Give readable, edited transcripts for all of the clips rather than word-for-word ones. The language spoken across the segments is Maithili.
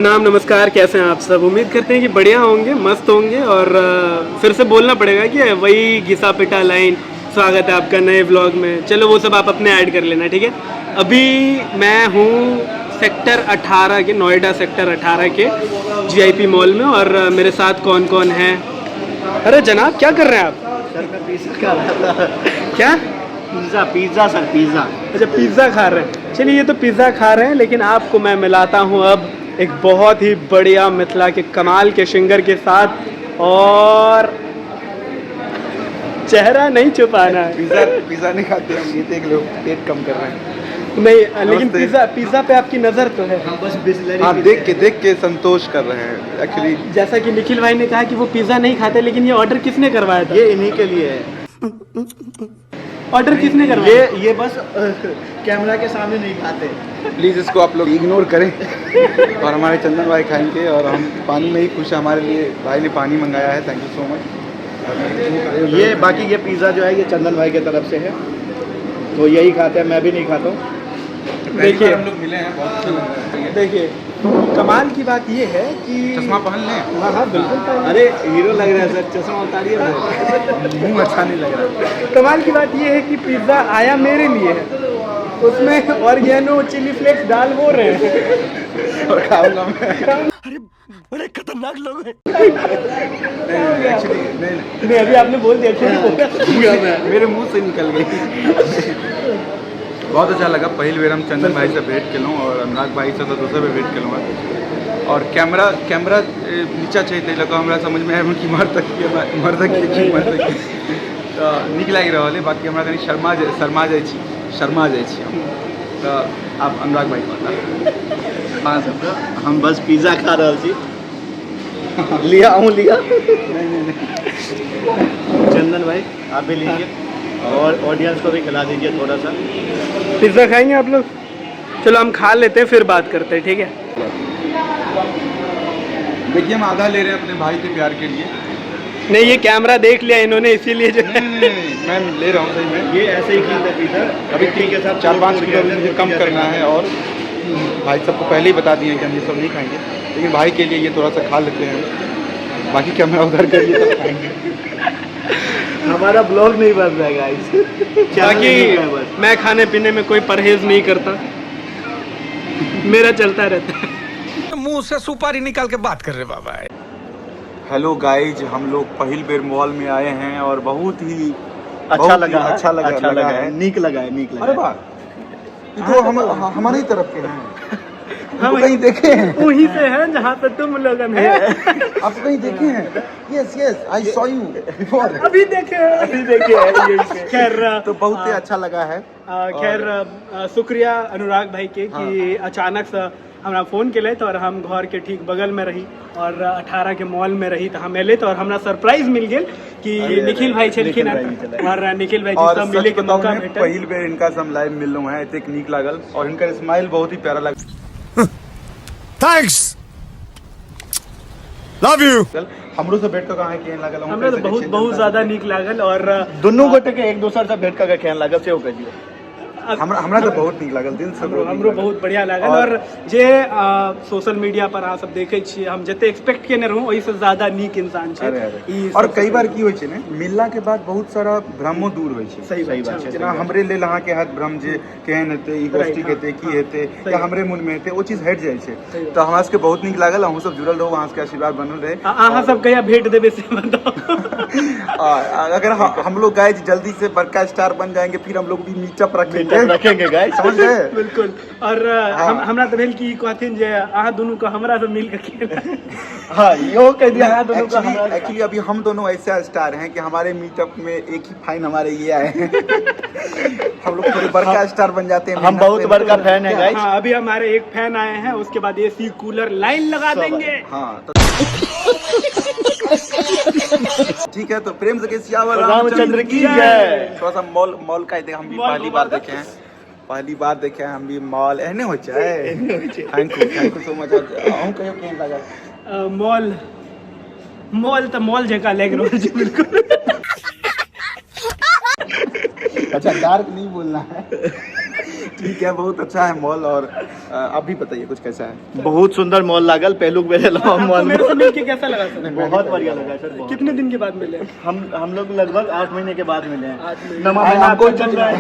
नाम नमस्कार, कैसे हैं आप सब? उम्मीद करते हैं कि बढ़िया होंगे, मस्त होंगे। और फिर से बोलना पड़ेगा कि वही घिसा पिटा लाइन, स्वागत है आपका नए व्लॉग में। चलो वो सब आप अपने ऐड कर लेना, ठीक है। अभी मैं हूँ सेक्टर 18 के, नोएडा सेक्टर 18 के जीआईपी मॉल में। और मेरे साथ कौन कौन है? अरे जनाब, क्या कर रहे हैं आप? सर, मैं पिज्जा खा रहा था। क्या? Pizza, pizza sir, pizza. अच्छा, पिज़्ज़ा खा रहे हैं। चलिए, ये तो पिज़्ज़ा खा रहे हैं, लेकिन आपको मैं मिलाता हूँ अब एक बहुत ही बढ़िया मिथिला के कमाल के सिंगर के साथ। और चेहरा नहीं छुपाना है। पिज्जा पिज्जा नहीं खाते हम, ये देख लो, पेट कम कर रहे हैं। नहीं, लेकिन नमस्ते। पिज़्ज़ा पिज़्ज़ा पे आपकी नज़र तो है। हम बस बिस्लरी। हाँ, देख के संतोष कर रहे हैं एक्चुअली। जैसा कि निखिल भाई ने कहा कि वो पिज़्ज़ा नहीं खाते, लेकिन ये ऑर्डर किसने करवाया था? ये इन्हीं के लिए है। ऑर्डर किसने करवाया? ये बस कैमरा के सामने नहीं खाते। प्लीज़ इसको आप लोग इग्नोर करें और हमारे चंदन भाई खाएंगे और हम पानी में ही खुश हैं। हमारे लिए भाई ने पानी मंगाया है, thank you so much. ये बाकी ये पिज़्ज़ा जो है, ये चंदन भाई की तरफ से है, तो यही खाते हैं, मैं भी नहीं खाता हूँ। देखिए। हम लोग मिले हैं, बहुत अच्छा लग रहा है। देखिए, कमाल की बात ये है कि चश्मा पहन लें? हाँ हाँ, बिल्कुल पहन। अरे, हीरो लग रहा है सर, चश्मा उतारिए। मुंह अच्छा नहीं लग रहा। कमाल की बात ये है कि पिज़्ज़ा आया मेरे लिए है, उसमें ऑर्गेनो चिली फ्लेक्स डाल वो रहे हैं। और खाऊंगा मैं। बड़े खतरनाक लोग हैं। नहीं, एक्चुअली नहीं। नहीं, अभी आपने बोल दिया, छोड़िए। मेरे मुंह से निकल गई। बहुत अच्छा लगा, पहिल बेर हम चंदन भाई से भेंट केलहुँ और अनुराग भाई से तो दोसर बेर भेंट केलहुँ हँ। और कैमरा कैमरा नीचा छै, ताहि लऽ कऽ हमरा समझमे आबि कि इम्हर तकिए, इम्हर तकिए कि इम्हर तकिए, तऽ नीक लागि रहल अइ। बाकी हमरा कनि शर्मा जाइ छी, शर्मा जाइ छी हम। तऽ आब अनुराग भाई कहता। अहाँ सबके हम बस पिज्जा खा रहल छी। लिया, अहूँ लिया। नहीं नहीं नहीं। चंदन भाई, आप भी लीजिए और ऑडियंस को भी खिला दीजिए थोड़ा सा। पिज़्ज़ा खाएंगे आप लोग? चलो, हम खा लेते हैं, फिर बात करते हैं, ठीक है? देखिए, हम आधा ले रहे हैं अपने भाई के प्यार के लिए। नहीं, ये कैमरा देख लिया इन्होंने, इसीलिए जो है। नहीं, नहीं, नहीं, मैं ले रहा हूँ सही में। ये ऐसे ही खाते पिज्जा। अभी रोटी के साथ। 4-5 किलो अभी मुझे कम करना है और भाई सबको पहले ही बता दिए कि हम ये सब नहीं खाएंगे, लेकिन भाई के लिए ये थोड़ा सा खा लेते हैं। बाकी कैमरा उधर करिए, तब खाएंगे। हमारा ब्लॉग नहीं बन रहा है गाइस। बाकी मैं खाने पीने में कोई परहेज नहीं करता, मेरा चलता रहता है। मुंह से सुपारी निकाल के बात कर रहे बाबा। हेलो गाइज, हम लोग पहिल बेर मॉल में आए हैं और बहुत ही अच्छा बहुत ही लगा है, अच्छा लगा। अच्छा लगा लगा है। है, नीक लगा है, नीक लगा अरे है। वाह, ये तो हम हमारे ही तरफ के हैं। हम हम कहीं देखे हैं। वहीं से हैं जहाँ पे तुम लोग हैं। आप कहीं देखे हैं। Yes yes, I saw you before. अभी देखे हैं। अभी देखे हैं यहीं पे। खैर, तो बहुत ही अच्छा लगा है। खैर, शुक्रिया अनुराग भाई के कि अचानक से हमरा फोन केलथि और हम घर के ठीक बगल में रही और 18 के मॉल में रही, तऽ हम एलै और हमरा सरप्राइज मिल गेल कि अरे, निखिल भाई छलखिन। निखिल भाई छलै। और निखिल भाई जी और सब सच मिले के बताऊं मौका ने, भेटल। पहिल बेर इनका से हम लाइव मिललहुँ हैं, एतेक नीक लागल और हिनकर स्माइल बहुत ही प्यारा लागल। Thanks, love you. हमरो से भेंट कऽ अहाँ केहन लागल? अहूँ हमरा कहि तऽ सकै बहुत छियै बहुत जनता ज्यादा सबके। नीक लागल और दुनू गोटे के एक दोसर से भेंट कऽ के केहन लागल, सेहो कहियौ। हमरा हमरा तऽ बहुत नीक लागल, दिल से हमरो बहुत नीक हमरो लागल। बहुत बढ़िया लागल। और जे सोशल मीडिया पर अहाँ सब देखै छियै, हम जते एक्सपेक्ट केने रहूँ, ओहिसँ ज्यादा नीक इंसान छै अरे अरे ई और सब। कई बार की होइ छै ने, मिलला के बाद बहुत सारा भ्रमो दूर होइ छै। सही सही बात बात छै। छै। जेना हमरे लेल अहाँके हैत भ्रम जे केहन हेतै ई, गोष्ठी हेतै की हेतै, या हमरे मोनमे हेतै, ओ चीज हटि जाइ छै। सही बात। तऽ हमरा सबके बहुत नीक लागल। अहूँ सब जुड़ल रहू, अहाँ सबके आशीर्वाद बनल रहे। अहाँ सब कहिया भेंट देबै, से बताओ। अगर हम लोग गाइस जल्दी से बड़का स्टार बन जाएंगे, फिर हम लोग भी मीटअप रखेंगे। मीटअप रखेंगे गाइस। समझ गए? बिल्कुल। और हाँ। हमरा तऽ भेल कि ई कहथिन जे अहाँ दुनू के हमरा से मिल के खेल। हाँ, यो कह दिया, अहाँ दुनू का एक्चुअली हमरा। एक्चुअली अभी हम दोनों ऐसे स्टार हैं कि हमारे मीटअप में एक ही फाइन हमारे ये आए हैं। हम लोग थोड़े बड़का स्टार बन जाते हैं हम मेहनत बहुत पे। बड़का फैन है गाइस। हाँ, अभी हमारे एक फैन आए हैं, उसके बाद एसी कूलर लाइन लगा सब देंगे। हाँ, तो ठीक है, तो प्रेम से सियावर रामचंद्र की जय। थोड़ा सा मॉल मॉल का हम भी मॉल पहली घुमा बार दो। देखे हैं, पहली बार देखे हैं हम भी मॉल। एहने होइ छै। Thank you, thank you so much. अहूँ कहियो, केहन लागल? मॉल मॉल तऽ मॉल जकाँ लागि रहल छै बिल्कुल। अच्छा, डार्क नहीं बोलना है। ठीक है, बहुत अच्छा है मॉल। और आप भी बताइए कुछ कैसा है। बहुत सुंदर मॉल लागल, पहलुक बेर एलहुँ हम आपको मॉल में। मेरे से मिलके कैसा लगा सर? बहुत बढ़िया लगा सर, बहुत। कितने दिन के बाद मिले? हम लोग लगभग 8 महीने के बाद मिले हैं। 8 महीने। नवा महीना हमको आपका चल रहा है।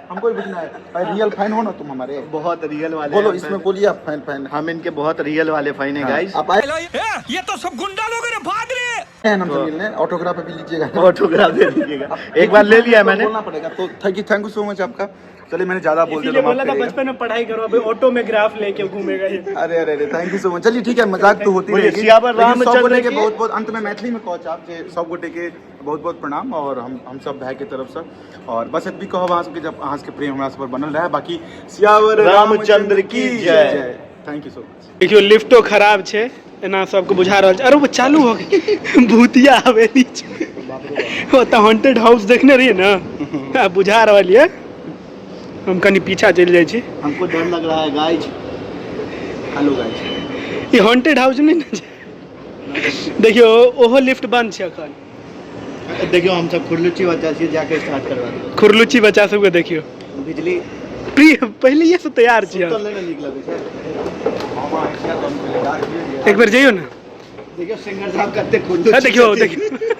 हमको भी पूछना है भाई, रियल फैन हो ना तुम हमारे? बहुत रियल वाले बोलो, हैं। इसमें बोलिए आप फैन फैन। हम इनके बहुत रियल वाले फैन हैं गाइस। आप आए ये तो सब गुंडा लोग हैं, भाग रहे। हैं हमसे मिलने, ऑटोग्राफ भी लीजिएगा। ऑटोग्राफ दे दीजिएगा, एक बार ले लिया मैंने। बोलना पड़ेगा तो thank you so much आपका। चलिए मैंने ज्यादा बोल दिया इसीलिए तो माफ बोला था करिएगा। बचपन में पढ़ाई करो, अभी ऑटो में ग्राफ लेके घूमेगा ये। अरे अरे अरे, thank you so much. चलिए ठीक है, मजाक तो होती बोलिए, रहेगी। सियावर लेकिन सब रामचंद्र गोटे के की- बहुत बहुत, अंत में मैथिली में कहो आप जे सब गोटे के बहुत बहुत प्रणाम और हम सब भाई के तरफ से। और बस एतबी कहब अहाँ सबके, जब अहाँ सबके प्रेम हमरा सब पर बनल रहे। बाकी सियावर रामचंद्र की जय। Thank you so much. देखियो लिफ्टो खराब छै, एना सबके बुझा रहल छै। अरे वो चालू हो गई, भूतिया हवेली छै ओतऽ, हॉन्टेड हाउस देखने रहियै ने, आ बुझा रहल ये। हम कनि पीछा चलि जाइ छी। हमको डर लग रहा है गाइस। Hello guys. ई हॉन्टेड हाउस नहि ने छै? देखियो ओहो लिफ्ट बंद छै अखन। देखियो हम सब खुरलुच्ची बच्चा छियै, जाके स्टार्ट करवा दियौ। खुरलुच्ची बच्चा सबके देखियो। बिजली प्री पहिलैये से तैयार छियै। सुतल नहि ने नीक लगै छै। एक बेर जइयो ने। देखियो सिंगर साहब कते खुरलुच्ची हाँ, देखियो छथिन। देखियो।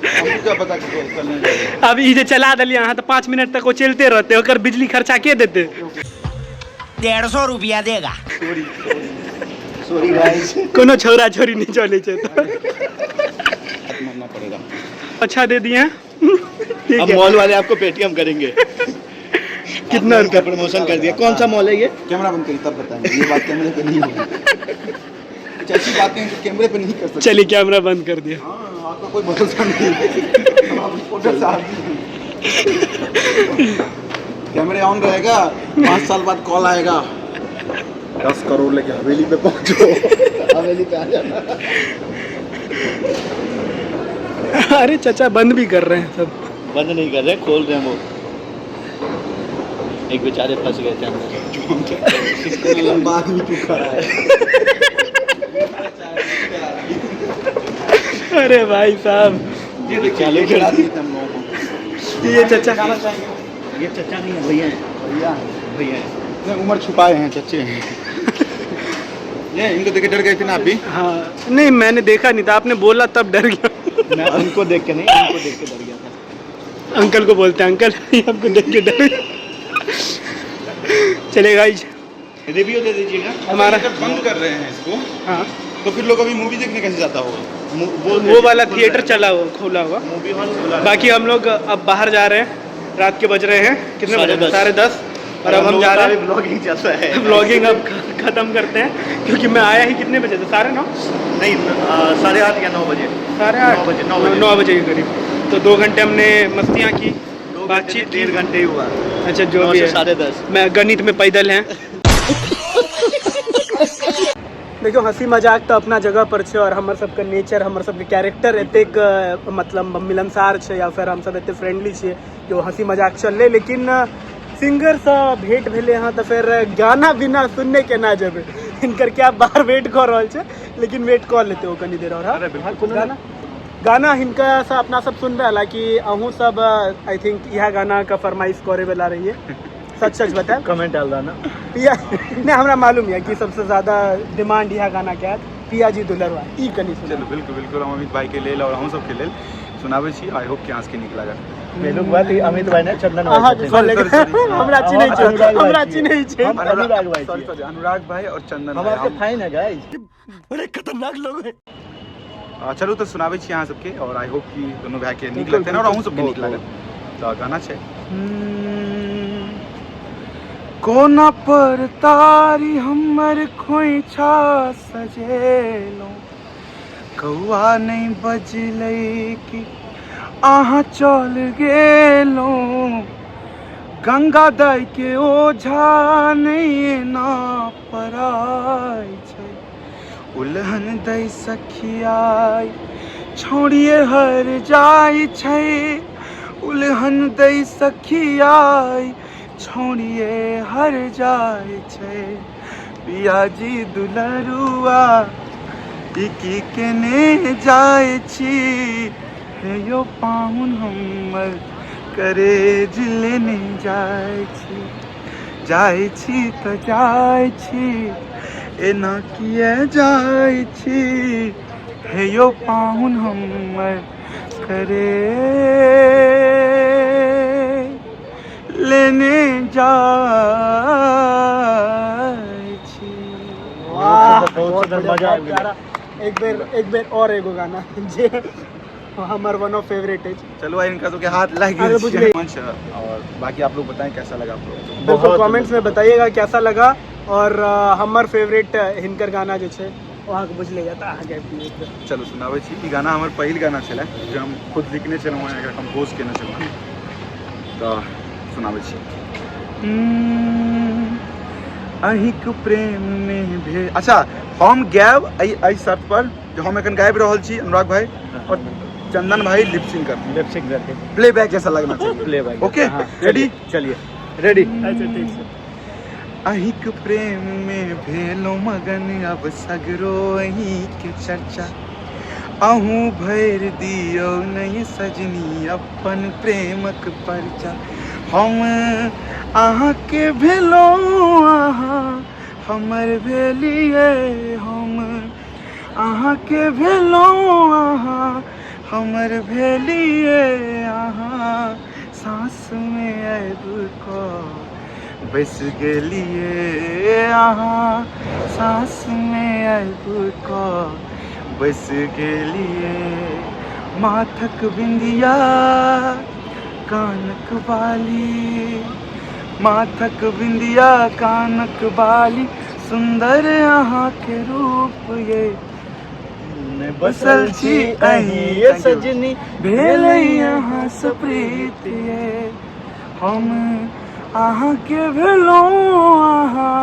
हमको क्या पता कि चलने जाएगा। अब ई जे चला देलियै अहाँ तऽ 5 मिनट तक ओ चलिते रहतै, ओकर बिजली खर्चा के देतै? 150 रुपया देगा। Sorry guys. कोनो छौरा छोरी नहीं चलै छै तऽ। मानना पड़ेगा। अच्छा दे दिए हैं। ठीक अब है। मॉल वाले आपको पेटीएम करेंगे। कितना आपने उनका प्रमोशन कर दिया। कौन सा मॉल है ये? कैमरा बंद करिए तब बताएंगे, ये बात कैमरे पे नहीं होगी। कुछ ऐसी बातें हैं जो कैमरे पे नहीं कर सकते। चलिए कैमरा बंद कर दिया। हाँ, आपका कोई भरोसा नहीं है। आप रिपोर्टर साहब भी हैं। कैमरे ऑन रहेगा, 5 साल बाद कॉल आएगा, 10 करोड़ लेके हवेली पे पहुंचो। हवेली पे आ जाना। अरे चाचा बंद भी कर रहे हैं सब। बंद नहीं कर रहे, खोल रहे हैं वो। एक बेचारे फंस गए थे अंदर। इतना लंबा आदमी क्यों खड़ा है? अरे भाई साहब ये देखिए, चालू ये कर चला दिए थे हम लोगों को। ये चाचा ये चचा नहीं है, भैया है। भैया हैं। भैया है। नहीं, उम्र छुपाए हैं, चचे हैं ये। इनको देख के डर गए थे ना आप भी? हाँ नहीं, मैंने देखा नहीं था, आपने बोला तब डर गया। मैं उनको देख के नहीं, इनको देख के डर गया था। अंकल को बोलते हैं, अंकल ये आपको देख के डर गया। चलिए गाइस रिव्यू दे दीजिएगा। हमारा जब बंद कर रहे हैं इसको हाँ तो फिर लोग अभी मूवी देखने कैसे जाता होगा? वो वाला थिएटर चला हुआ, खुला हुआ। मूवी हॉल खुला है। बाकी हम लोग अब बाहर जा रहे हैं, रात के बज रहे हैं कितने बजे? 10:30। 10:30। और अब हम जा रहे हैं। ब्लॉगिंग चल रहा है। ब्लॉगिंग अब खत्म करते हैं क्योंकि मैं आया ही कितने बजे था? 9:30? नहीं, 8:30 या 9 बजे। 8:30, 9 बजे, 9 बजे। 9 बजे के करीब। तो 2 घंटे हमने मस्तियाँ की, बातचीत की। 1.5 घंटे ही हुआ। अच्छा जो 9 भी से है। 10:30। मैं गणित में पैदल हैं। देखियो हंसी मजाक तो अपना जगह पर छै और हमर सबके नेचर, हमर सबके कैरेक्टर एतेक मतलब मिलनसार छै या फिर हम सब एते फ्रेंडली छियै कि ओ हंसी मजाक चललै। लेकिन सिंगरसँ भेंट भेलै हँ तऽ फेर गाना बिना सुनने केना जेबै? हिनकर क्या बार वेट कऽ रहल छै, लेकिन वेट कऽ लेतै ओ कनी देर और। हाँ? गाना गाना हिनकासँ अपना सब सुनबै। हालाँकि अहूँ सब I think इएह गानाके फरमाइश करे वाला रहिए। सच सच बतायब। कमेंट डाल रहा ना। पिया नहीं, हमरा मालूम है कि सबसे ज्यादा डिमांड इएह गाना के आयत, पिया जी दुलरवा, ई कनी सुन। चलू बिल्कुल बिल्कुल, हम अमित भाई के लेल और अहूँ सबके लेल सुनाबै छी। I hope कि अहाँ सबके नीक लागत। पहलुक बात ई अमित भाई ने चंदन भाई अहाँ छथिन। के sorry, हमरा चिन्है छै, अनुराग भाई हमरा छियै। चिन्है छै। हम अनुराग भाई सॉरी छियै। सॉरी, अनुराग भाई और चंदन हम भाई। आपके फैन है गाइस। बड़े खतरनाक लोग हैं। चलू तऽ सुनाबै छी अहाँ सबके और I hope कि दुनू भाई के नीक बिल्कुल, लगतै और अहूँ सबके नीक बहुत, लागत। तऽ गाना छै, कोना पर तारी हमर खोइछा सजेलहुँ, कौआ नहि बजलै कि अहाँ चल गेलहुँ, गंगा दाई के ओझा नहि एना पराय छै, उलहन दै सखियाई छौड़िए हर जाइ छै, उलहन दै सखियाई छौड़िए हर जाइ छै, पियाजी दुलरुआ ई की केने जाइ छी, हे यौ पाहुन हमर करेज लेने जाइ छी, जाइ छी तऽ जाइ छी, एना किए जाइ छी, हे यौ पाहुन हमर करे लेने जाइ छी। वाह, बहुत सुंदर, मजा आबि गेल। प्यारा। एक बेर और एगो गाना जे हमर वन ऑफ फेवरेट अछि। चलो आई, इनका तो के हाथ लाग अरे गेल बुझ गई। मंच। और बाकी आप लोग बताएं कैसा लगा आप लोगों को? बिल्कुल, बहुत कमेंट्स में बताइएगा कैसा लगा। और हमर फेवरेट हिनकर गाना जे छै ओ अहाँके बुझले जाता अहाँके। चलू सुनाबै छी। ई गाना हमर पहिल गाना छलै जे हम खुद लिखने छलहुँ हेँ, एकरा कंपोज केने छलहुँ हेँ, तऽ सुनाबै छी। अहीँक प्रेममे भेल। अच्छा, हम गायब एहि एहि शर्त पर जे हम एखन गाबि रहल छी, अनुराग भाई और चंदन भाई लिपसिंग कर लिपसिंग करके प्लेबैक जैसा लगना चाहिए। प्लेबैक। Okay, ready? चलिए, रेडी। अच्छा, ठीक छै। अहीँक प्रेम में भेलो मगन, अब सगरो अहीँके चर्चा, अहूँ भरि दियौ नहीं सजनी अपन प्रेमक परचा, हम अहाँके भेलहुँ, अहाँ हमर भेलियै, हम अहाँके भेलहुँ, अहाँ हमर भेलियै, अहाँ साँसमे आबि कऽ बसि गेलियै, अहाँ साँसमे आबि कऽ बसि गेलियै, माथक बिंदिया कानक बाली, माथक बिंदिया कानक बाली, सुंदर अहाँके रूप ये, बसल छी अहीं ये सजनी, भेल अहाँ प्रीत ये, हम अहाँके भेलहुँ, अहाँ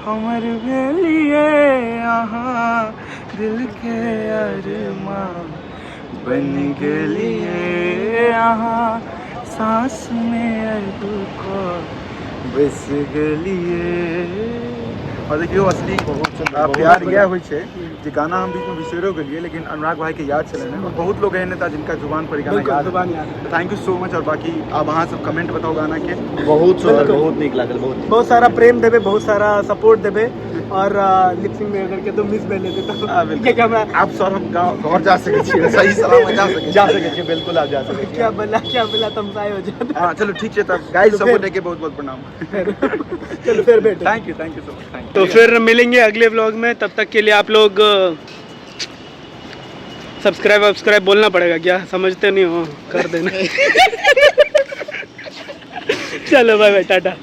हमर भेलियै, अहाँ दिल के अरमान बनि गेलियै, अहाँ साँसमे आबि कऽ बसि गेलियै। और देखियौ, असली प्यार इएह होइ छै जे गाना हम बीचमे बिसरियो गेलियै, लेकिन अनुराग भाई के याद छलनि और बहुत लोग एहन हेता जिनका जुबान पर ई गाना बिल्कुल याद। जुबान याद। Thank you so much. और बाकी आब अहाँ सब कमेंट बताउ गाना के। बहुत सुंदर। बिल्कुल। बहुत नीक लागल, बहुत नीक। बहुत सारा प्रेम देबे, बहुत सारा सपोर्ट देबे और लिपसिंग में करके तो मिस भेले थे तो हाँ, बिल्कुल। क्या क्या मैं आब सर हम गाँव घर जा सकै छियै, सही सलामत जा सकै छी? जा सकै छियै, बिल्कुल आप जा सकै छियै। क्या बोला, क्या बोला, तमसाए हो जाता। हाँ, चलो ठीक छै तब गाइस, तो सब फिर- गोटे के बहुत बहुत प्रणाम। चलो फिर भेंट। Thank you, thank you so much, thank you. तो फिर मिलेंगे अगले व्लॉग में, तब तक के लिए आप लोग सब्सक्राइब वब्सक्राइब बोलना पड़ेगा क्या? समझते नहीं हो, कर देना। चलो, बाय बाय, टाटा।